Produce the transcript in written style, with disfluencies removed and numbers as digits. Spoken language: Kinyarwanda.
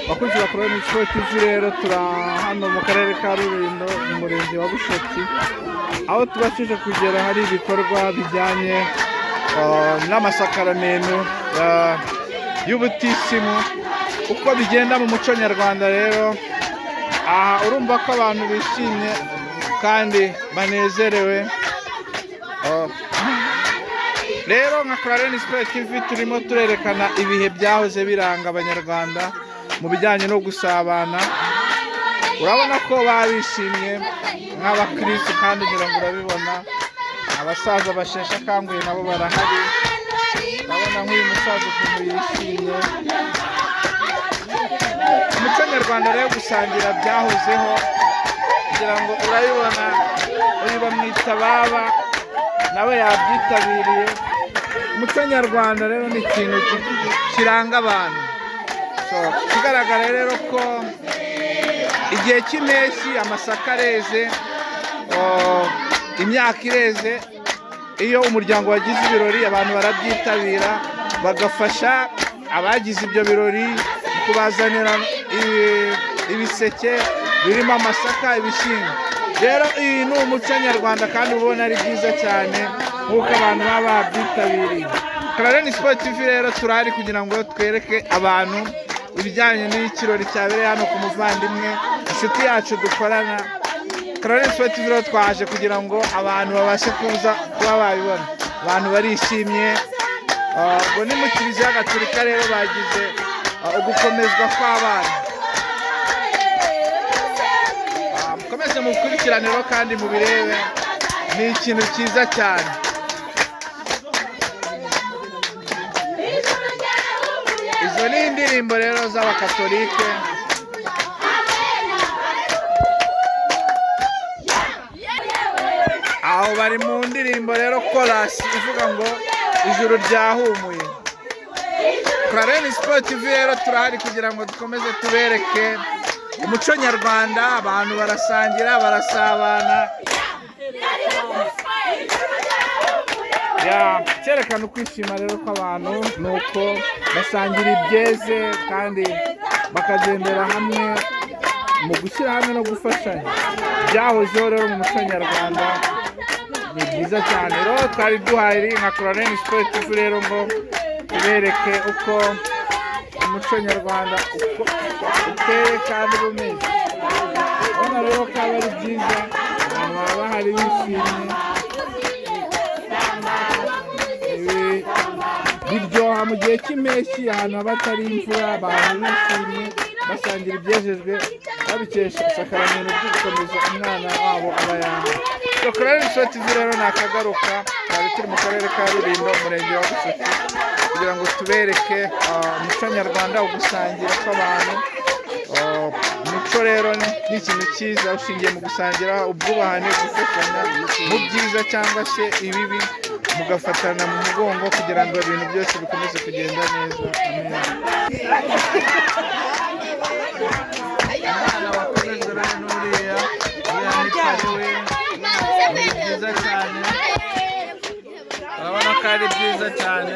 Abakunzi ba Clarene Sport TV, rero turi hano mu karere ka Rulindo, mu murenge wa Bushoki, aho tubashije kugera hari ibikorwa bijyanye n'amasakaramentu y'ubutisimu, uko bigenda mu muco nyarwanda. Rero aha urumva ko abantu bishimye kandi banezerewe. Rero nka Clarene Sport TV turimo turerekana ibihe byahoze biranga Abanyarwanda mu bijyanye no gusabana. Urabona ko baba bishimye nk'abakirisitu, kandi ngira ngo urabibona, abasaza basheshe akanguhe nabo barahari. Urabona nk'uyu musaza ukuntu yishimye. Umuco nyarwanda rero, gusangira byahozeho, kugira ngo urabibona, uyu bamwita Baba, nawe yabyitabiriye. Umuco nyarwanda rero ni ikintu kiranga abantu. So, ikigaragara rero ko igihe cy'impeshyi amasaka areze, imyaka ireze. Iyo umuryango wagize ibirori, abantu barabyitabira, bagafasha abagize ibyo birori mu kubazanira ibiseke birimo amasaka, ibishyimbo. Rero iyi ni umuco nyarwanda, kandi ubona ari byiza cyane nk'uko abantu baba babyitabiriye. Clarene Sport TV rero turahari kugira ngo twereke abantu ibijyanye n'ikirori cyabereye hano ku muvandimwe, inshuti yacu dukorana. Clarene Sport TV rero twaje kugira ngo abantu babashe kuza kuba babibona. Abantu barishimye. Ubwo ni mu Kiliziya Gatolika rero bagize ugukomezwa kw'abana. Mukomeze mukurikiraniro kandi mubirebe, ni ikintu cyiza cyane. Izo ni indirimbo rero z'Abakatolike. Aho bari mu ndirimbo rero, korasi ivuga ngo "Ijuru ryahumuye". Clarene Sport TV rero turahari kugira ngo dukomeze tubereke umuco nyarwanda. Abantu barasangira, barasabana. Ya, cyerekana ukwishima rero kw'abantu ni uko basangira ibyeze kandi bakagendera hamwe mu gushyira hamwe no gufashanya. Byahozeho rero mu muco nyarwanda, ni byiza cyane. Rero twari duhari nka Clarene Sport TV rero ngo tubereke uko umuco nyarwanda uko uteye kandi umeze. Urabona rero ko aba ari byiza, abantu baba bahari bishimye. Ibi biryoha mu gihe cy'impeshyi, ahantu haba hatari imvura, abantu bishimye basangira ibyejejwe, babikesha isakaramentu ryo gukomeza umwana wabo aba yahawe. So Clarene Sport TV rero ni akagaruka. Twari turi mu karere ka Rulindo, umurenge wa Bushoki, kugira ngo tubereke umuco nyarwanda, ugusangira kw'abantu. Umuco rero ni ikintu cyiza ushingiye mu gusangira, ubwubahane, gufashanya mu byiza cyangwa se ibibi, mugafatana mu mugongo kugira ngo ibintu byose bikomeze kugenda neza. Amen. Umwana wakomejwe rero n'uriya, uriya ni pari we. Ni byiza cyane, urabona ko ari byiza cyane.